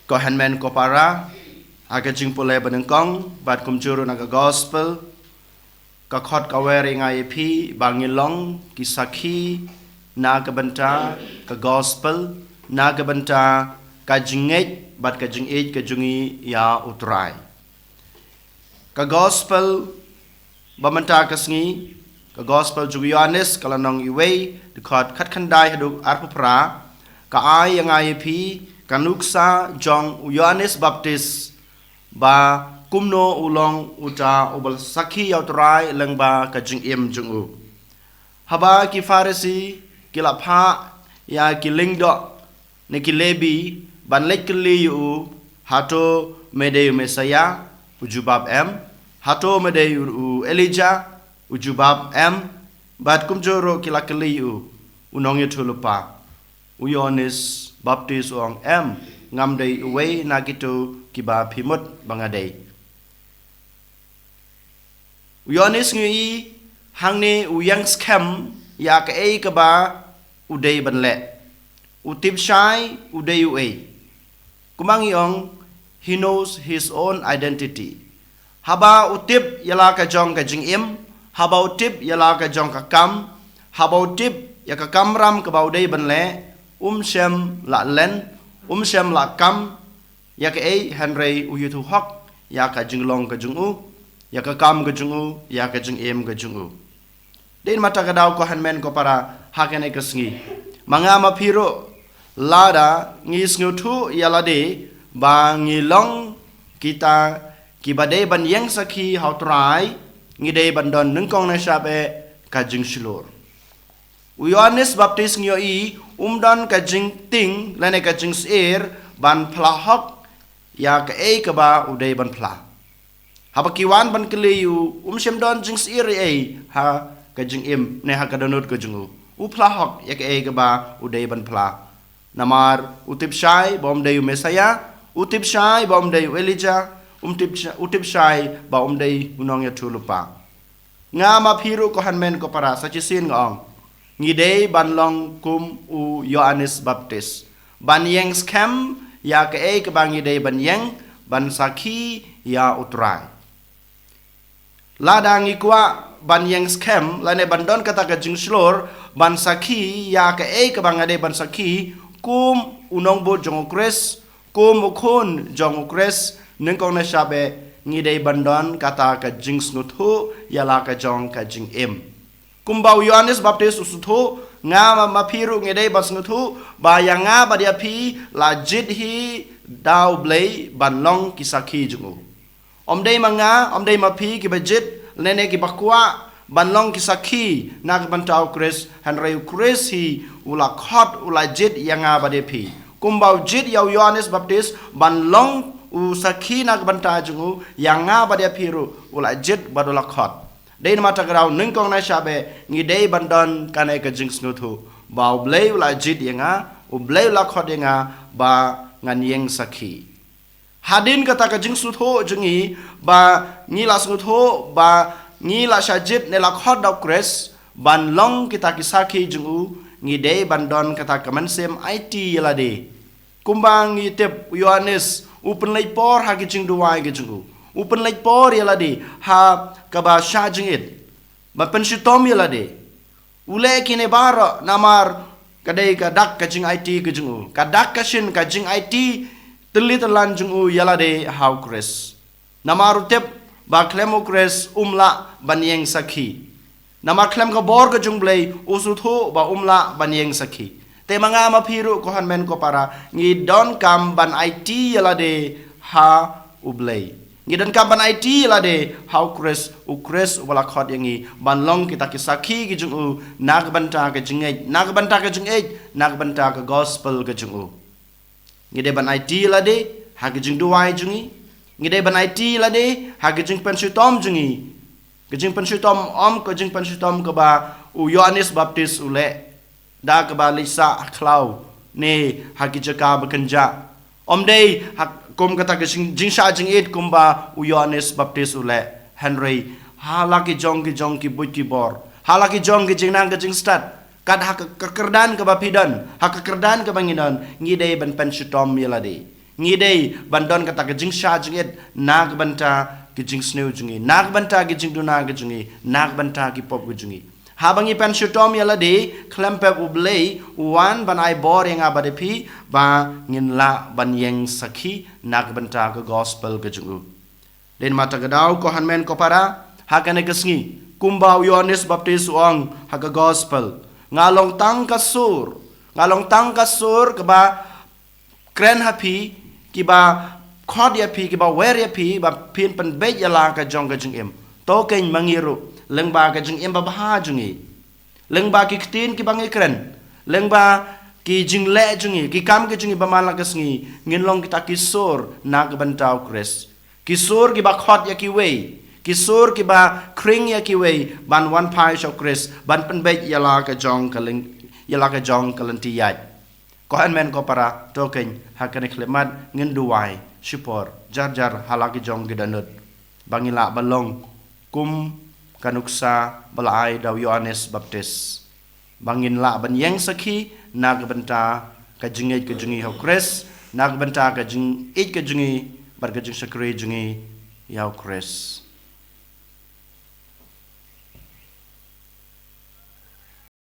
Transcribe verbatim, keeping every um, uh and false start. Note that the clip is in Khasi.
Ko hynmen ko para, ha ka jingpule ba nyngkong, bad kumjuh ruh na ka gospel, ka khot ka wer ïa nga ïa phi, ba ngin long ki sakhi na ka bynta ka gospel, na ka bynta ka jingngeit, bad ka jingïeit ka jong ngi ïa U Trai. Ka gospel ba mynta ka sngi, ka gospel jong u Ïoannis, ka lynnong uwei, dkhot khatkhyndai haduh arphew phra, ka ai ïa nga ïa phi ka nuksa jong u Ïoannis Baptis, ba kumno u long uta uba sakhi ïa U Trai lyngba ka jingim jong u. Haba ki Pharisi ki la phah ïa ki lyngdoh ne ki Lebi ban leit kylli ïa u, hato me dei u Messaïah? U jubab em. Hato me dei u, u Elijah? U jubab em. Bad kumjuh ruh ki la kylli ïa u, u nongïathuhlypa. U Ïoannis Baptis u ong em, ngam dei uwei na kito kiba phi mut ba nga dei. U Ïoannis ngi ïohi hangne u ïeng skhem ïa kaei kaba u dei ban leh. U tip shai u dei uei. Kumba ngi ong, he knows his own identity. Haba u tip ïa la ka jong ka jingim, haba u tip ïa la ka jong ka kam, haba u tip ïa ka kamram kaba u dei ban leh, um shym la len, um shym la kam ïa kaei, hynrei u ïathuh hok ïa ka jinglong ka jong u, ïa ka kam ka jong u, ïa ka jingim ka jong u. Dei namar kata ka daw ko hynmen ko para, ha kane ka sngi, ma nga ma phi ruh, lada ngi sngewthuh ïa lade ba ngi long kita kiba dei ban ïeng sakhi ha U Trai, ngi dei ban don nyngkong nyngshap eh ka jingshlur. U Ïoannis Baptis ngi ïohi um don ka jingtieng lane ka jingsyier ban phla hok ïa kaei kaba u dei ban phla. Haba ki wan ban kylli ïa u, um shym don jingsyier ei ei ha ka jingim ne ha ka dohnud ka jong u. U phla hok ïa kaei kaba u dei ban phla. Namar u tip shai ba um dei u Messaïah, u tip shai ba um dei u Elijah, um tip sha-, u tip shai ba um dei u nongïathuhlypa. Nga ma phi ruh ko hynmen ko para, sa shisien nga ong, ngi dei ban long kum u Ïoannis Baptis, ban ïeng skhem ïa kaei kaba ngi dei ban ïeng, ban sakhi ïa U Trai. Lada ngi kwah ban ïeng skhem lane ban don kata ka jingshlur ban sakhi ïa kaei kaba nga dei ban sakhi kum u nongbud jong U Khrist, kum u khun jong U Khrist, nyngkong nyngshap eh ngi dei ban don kata ka jingsngewthuh ïa la ka jong ka jingim. Kumba u Ïoannis Baptis u sngewthuh, nga ma, ma phi ruh ngi dei ban sngewthuh ba ïa nga bad ïa phi la jied hi da U Blei ban long ki sakhi jong u. Ym dei ma nga, ym dei ma phi kiba jied lane kiba kwah ban long ki sakhi na ka bynta U Khrist, hynrei U Khrist hi u la khot, u la jied ïa nga bad ïa phi. Kumba u jied ïa u Ïoannis Baptis ban long u sakhi na ka bynta jong u, ïa nga bad ïa phi ruh u la jied bad u la khot. Dei namar kata ka daw nyngkong nyngshap eh ngi dei ban don kane ka jingsngewthuh ba U Blei u la jied ïa nga, U Blei u la khot ïa nga ba ngan ïeng sakhi. Hadien kata ka jingsngewthuh jong ngi ba ngi la sngewthuh ba ngi la shah jied ne la khot da U Khrist ban long kita ki sakhi jong u, ngi dei ban don kata ka mynsiem aiti ïa lade. Kumba ngi tip u Ïoannis u pynleit por ha ki jingduwai ki jong u, u pynleit por ïa lade ha kaba shah jingit, ban pynshitom ïa lade. U leh kine baroh namar ka dei ka dak ka jingaiti ka jong u, ka dak ka shin ka jingaiti tylli tyllan jong u ïa lade ha U Khrist. Namar u tip ba khlem U Khrist um lah ban ïeng sakhi. Namar khlem ka bor ka jong U Blei u sngewthuh ba um lah ban ïeng sakhi. Te ma nga ma phi ruh ko hynmen ko para, ngi donkam ban aiti ïa lade ha U Blei. Ngi donkam ban aiti ïa lade ha U Khrist, U Khrist uba la khot ïa ngi ban long kita ki sakhi ki jong u na ka bynta ka jingngeit, na ka bynta ka jingïeit, na ka bynta ka gospel ka jong u. Ngi dei ban aiti ïa lade ha ki jingduwai jong ngi. Ngi dei ban aiti ïa lade ha ki jingpynshitom jong ngi. Ki jingpynshitom, ym ka jingpynshitom kaba u Ïoannis Baptis u leh da kaba leit sah ha khlaw ne ha ki jaka ba kynjah. Ym dei ha kum kata ka jing, jingshah jingit kumba u Ïoannis Baptis u leh, hynrei ha la ki jong ki jong ki buit ki bor, ha la ki jong ki jingnang ki jingstad, kat ha ka, ka kyrdan kaba phi don, ha ka kyrdan kaba ngi don, ngi dei ban pynshitom ïa lade. Ngi dei ban don kata ka jingshah jingit na ka bynta ki jingsniew jong ngi, na ka bynta ki jingduna ki jong ngi, na ka bynta ki pop ki jong ngi. Haba ngi pynshitom ïa lade khlem pep, U Blei u wan ban ai bor ïa nga bad ïa phi ba ngin lah ban ïeng sakhi na ka bynta ka gospel ka jong u. Dei namar kata ka daw, ko hynmen ko para, ha kane ka sngi, kumba u Ïoannis Baptist u ong ha ka gospel, nga long tang ka sur, nga long tang ka sur kaba kren ha phi, kiba khot ïa phi, kiba wer ïa phi ba phin pynbeit ïa la ka jong ka jingim. To kein ma ngi ruh, lyngba ka jingim babha jong ngi, lyngba ki ktien kiba ngi kren, lyngba ki jingleh jong ngi, ki kam ki jong ngi ba man la ka sngi, ngin long kita ki sur na ka bynta U Khrist. Ki sur kiba khot ïa kiwei, ki sur kiba khring ïa kiwei ban wan phai sha U Khrist, ban pynbeit ïa la ka jong ka ling-, ïa la ka jong ka lynti ïaid. Ko hynmen ko para, to kein ha kane ka khyllipmat ngin duwai shipor jar jar ha la ki jong ki dohnud, ba ngin lah ban long kum ka nuksa ba la ai da u Ïoannis Baptist, ba ngin lah ban ïeng sakhi na ka bynta ka jingngeit ka jong ngi ha U Khrist, na ka bynta ka jingïeit ka jong ngi bad ka jingshakri jong ngi ïa U Khrist.